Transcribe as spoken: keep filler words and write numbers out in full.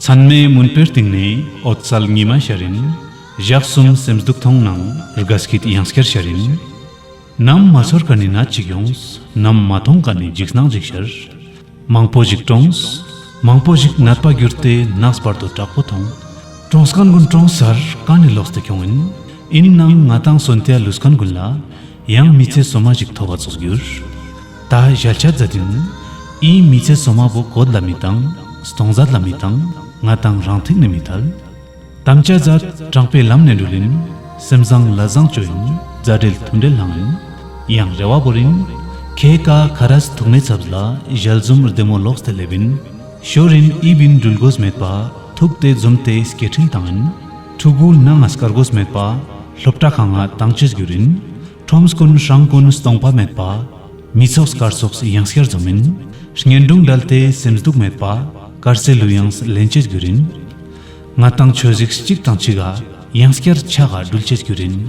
མཚན་མོའི་མུན་པའི་གཏིང་ནས་འོད་གསལ་ཉི་མ་ཤར་ཡིན། ཞག་གསུམ་སེམས་སྡུག་མཐོང་ནང་དགའ་སྐྱིད་ཡང་སྐྱར་ཤར་ཡིན། ནམ་མ་ཚོར་མཁན་ནི་ནད་ཅིག་ཡོང་། ནམ་མ་མཐོང་མཁན་ནི་འཇིགས་སྣང་ཅིག་ཤར། མང་པོ་ཞིག་གྲོངས། མང་པོ་ཞིག་ནད་པ་གྱུར་ཏེ་ནགས་བར་དུ་དྲག་པོ་མཐོང་། གྲོངས་མཁན་ཀུན་གྲོངས་ཚར་ག་ནས་ལོག་སྟེ་ཁྱོང་ཡིན། ཡིན་ནའང་ང་དང་གསོན་ཏེ་ལུས་མཁན་ཀུན་ལ་ཡང་མི་ཚེ་སོ་མ་ཞིག་ཐོབ་པ་ཙོགས་གྱུར། ད་ཞལ་ཆད་མཛད་ཡིན། ཨི་མི་ཚེ་སོ་མ་བོ་གོད་ལ་མི་བཏང་། སྟོང་ཟད་ལ་མི་བཏང་། ང་དང་རང་ཐིག་ནས་མི་ཐལ། དམ་བཅའ་མཛད་དྲང་པའི་ལམ་ནས་འགྲུལ་ཡིན། སེམས་བཟང་ལ་བཟང་སྤྱོད་ཡིན། མཛའ་འབྲེལ་མཐུན་འབྲེལ་བླང་ཡིན། ཡང་རེ་བ་བོར་ཡིན། ཁྱེད་ཀ་ཁ་རས་ཐུག་མའི་ཚབ་ལ་ཞལ་འཛུམ་བདེ་མོ་ལོག་སྟེ་སླེབས་ཡིན། ཞོར་ཡིན་ཨི་བིན་འགྲུལ་དགོས་མེད་པ། ཐུག་སྟེ་འཛུམ་སྟེ་སྐད་འཕྲིན་བཏང་ཡིན། ཕྲུ་གུ་ནང་ང་སྐར་དགོས་མེད་པ། སློབ་གྲྭ་ཁང་ང་བཏང་ཅེས་གྱུར་ཡིན། ཁྲོམ་ཀུན་ཧྲང་ཀུན་སྟོང་པ་མེད་པ། མི་ཚོགས་སྐར་ཚོགས་ཡང་སྐྱར་འཛོམས་ཡིན། གཉེན་དྲུང་བྲལ་ཏེ་སེམས་སྡུག་མེད་པ། དཀར་ཟས་ལུས་ཡང་ལེན་ཅེས་གྱུར་ཡིན། ང་དང་ཆོས་གཟིགས་གཅིག་དང་གཅིག་ག་ཡང་སྐྱར་ཆ་ག་འགྲུལ་ཅེས་གྱུར་ཡིན།